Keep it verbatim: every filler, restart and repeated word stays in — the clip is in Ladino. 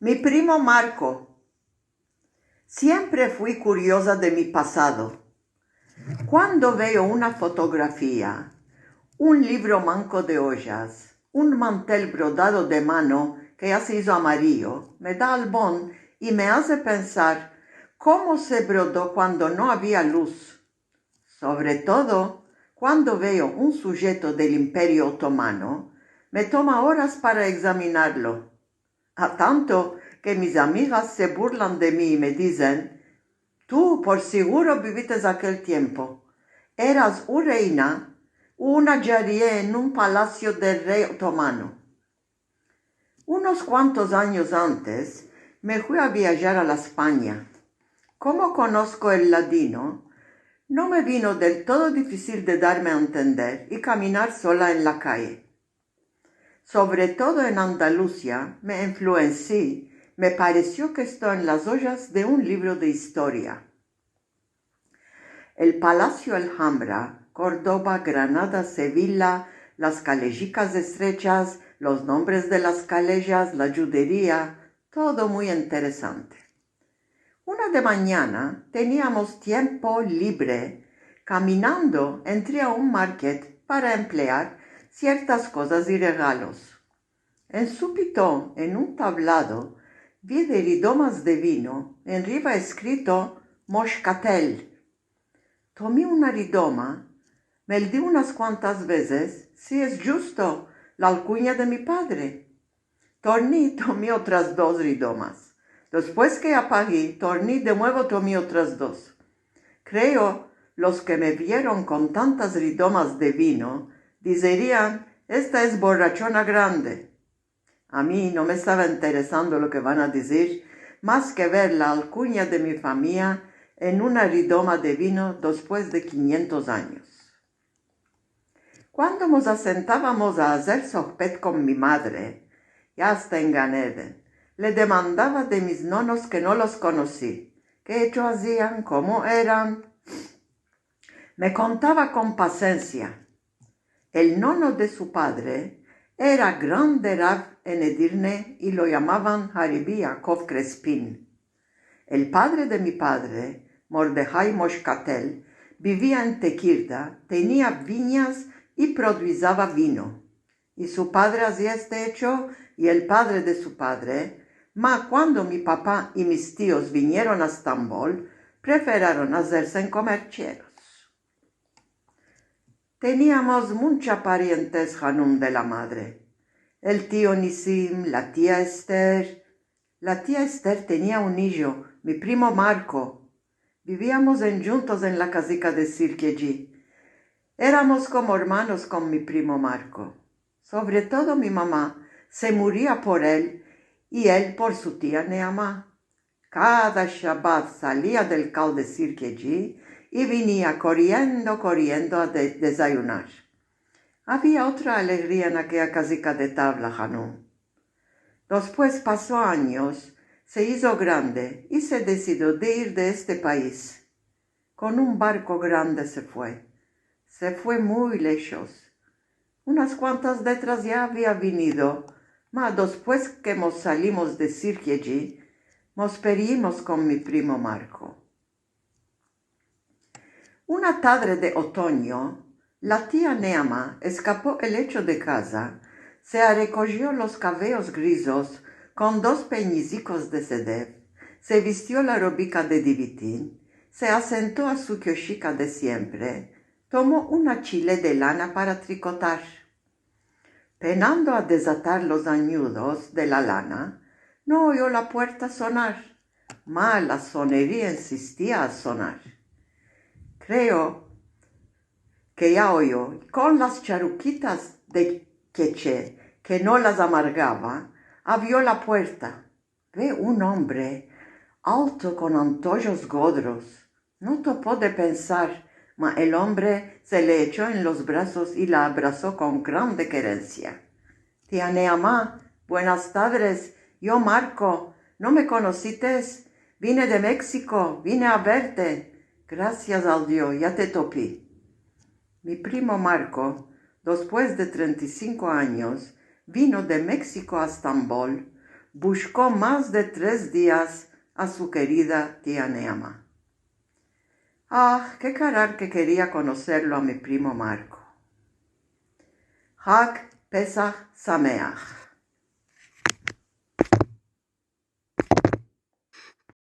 Mi primo Marko. Siempre fui kurioza de mi pasado. Kuando veo una fotografia, un livro manko de ojas, un mantel brodado de mano ke ya se izo amarillo, me da albon i me aze pensar komo se brodo kuando no avia luz. Sovre todo, kuando veo un sujeto del Imperio Otomano, me toma oras para egzaminarlo. A tanto ke mis amigas se burlan de mi i me dizen: "Tu, por siguro, bivites akel tiempo. Eras u reina, una jarie en un palasio del rey otomano". Unos kuantos anyos antes, me fui a viajar a la Espanya. Komo konosko el ladino, no me vino del todo difisil de darme a entender i kaminar sola en la kaye. Sovre todo en Andalusia me influensi, me paresio ke esto en las ojas de un livro de istoria. El Palasio Alhambra, Kordoba, Granada, Sevilla, las kalejikas estrechas, los nombres de las kalejas, la djuderia, todo muy interesante. Una de manyana teniamos tiempo livre, kaminando entri a un market para emplear siertas kozas i regalos. En supito, en un tavlado, vi de ridomas de vino, enriva eskrito Moshkatel. Tomi una ridoma, meldi unas kuantas vezes si es djusto la alkunya de mi padre. Torni, tomi otras dos ridomas. Despues ke ya pagi, torni de muevo, tomi otras dos. Kreo, los ke me vieron kon tantas ridomas de vino dizerian: "Esta es borrachona grande". A mi no me estava interesando lo ke van a dizir, mas ke ver la alkunya de mi famiya en una ridoma de vino despues de kinyentos anyos. Kuando mos asentavamos a azer sohbet kon mi madre, ya esta en Gan Eden, le demandava de mis nonos ke no los konosi, ke echo azian, komo eran. Me kontava kon pasensia. El nono de su padre era grande rav en Edirne i lo yamavan Haribi Yakov Krespin. El padre de mi padre, Mordehai Moshkatel, bivia en Tekirda, tenia vinyas i produizava vino. I su padre azia este echo i el padre de su padre, ma kuando mi papa i mis tios vinieron a Stambol, preferaron azerse en komerchieros. Teniamos muncha parientes Hanum de la madre. El tio Nisim, la tia Ester. La tia Ester tenia un ijo, mi primo Marko. Biviamos endjuntos en la kazika de Sirkeji. Eramos komo ermanos kon mi primo Marko. Sovre todo mi mama se muria por el i el por su tia Neama. Kada shabat salia del kal de Sirkeji i vinia koriendo, koriendo a de-, dezayunar. Avia otra alegria en akeya kazika de tavla, Hanum. Despues paso anyos, se izo grande i se desidio de ir de este pais. Kon un barko grande se fue. Se fue muy leshos. Unas kuantas letras ya avia vinido, ma despues ke mos salimos de Sirkeji, mos peryimos kon mi primo Marko. Una tadre de otonyo, la tia Neama eskapo el echo de kaza, se arekojio los kaveos grizos kon dos penyizikos de sedev, se vistio la robika de divitin, se asento a su kioshika de siempre, tomo una chile de lana para trikotar. Penando a dezatar los anyudos de la lana, no oyo la puerta sonar, ma la soneria insistia a sonar. Kreo ke ya oyo, i kon las charukitas de keche ke no las amargava, avrio la puerta. Ve un ombre alto kon antojos godros. No topo de pensar, ma el ombre se le echo en los brazos i la abraso kon grande kerensia. Tia Neama, buenas tadres, yo Marko, no me konosites? Vine de Meksiko, vine a verte. Grasias al Dio, ya te topi. Mi primo Marko, despues de trenta i sinko anyos, vino de Meksiko a Stambol, Bushko mas de tres dias a su kerida tia Neama. Ah, ke karar ke keria konoserlo a mi primo Marko. Hag Pesah Sameah.